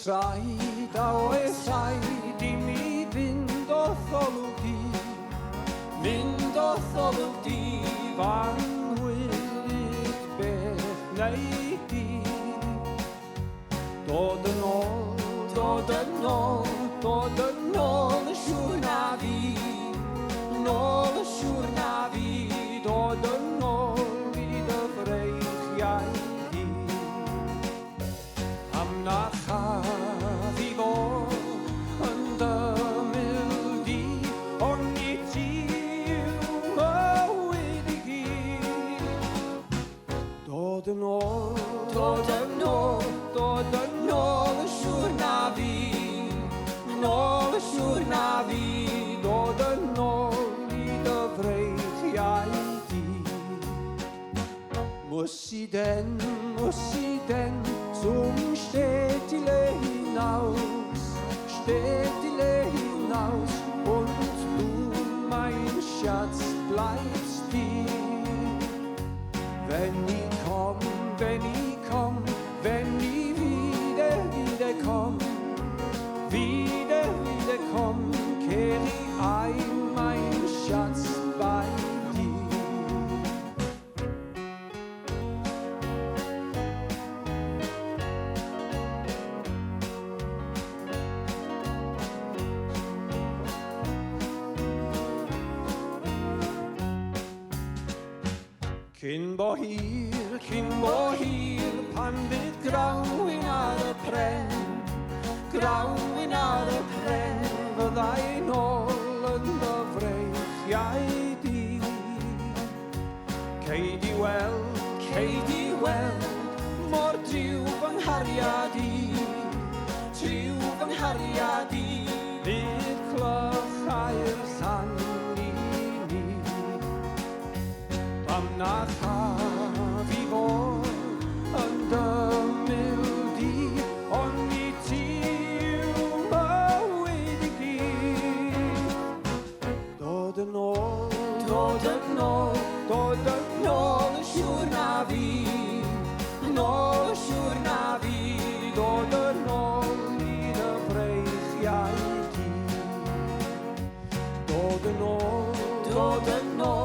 rhaid, a oes rhaid i mi fynd o'th olwg di, mynd o'th olwg di, fan hwylyd beth neu di. Dod yn ôl, dod yn ôl, dod yn ôl yn siŵr na fi, nôl yn siŵr na fi, dod yn ôl i dy freichiau di. Am na chaf i fod yn dy ymyl di, ond i ti yw mywyd i gyd. Dod yn ôl, dod yn ôl, dod yn ôl yn siŵr na fi, nôl yn siŵr na fi, dod yn ôl i dy freichiau di. Muss ich denn, muss ich denn zum Städtile hinaus, Städtile hinaus und du, mein Schatz, bleibst hier. Wenn ich komm, wenn ich komm, wenn ich wieder, wieder komm, wieder, wieder komm, kehr ich ein, mein Schatz, bei dir. Cyn bo hir, cyn bo hir, pan fydd grawnwin ar y pren, grawnwin ar y pren, fyddai nôl yn dy freichiau di. Cei di weld, cei di weld, mor driw fy nghariad i, triw fy nghariad i, fydd clychau'r llan i ni. Pam na chaf i fod yn dy ymyl di, ond i ti yw mywyd i gyd. Dod yn ôl, dod yn ôl, dod yn ôl yn siŵr na fi, nôl yn siŵr na fi, dod yn ôl i dy freichiau di. Dod yn ôl, dod yn ôl,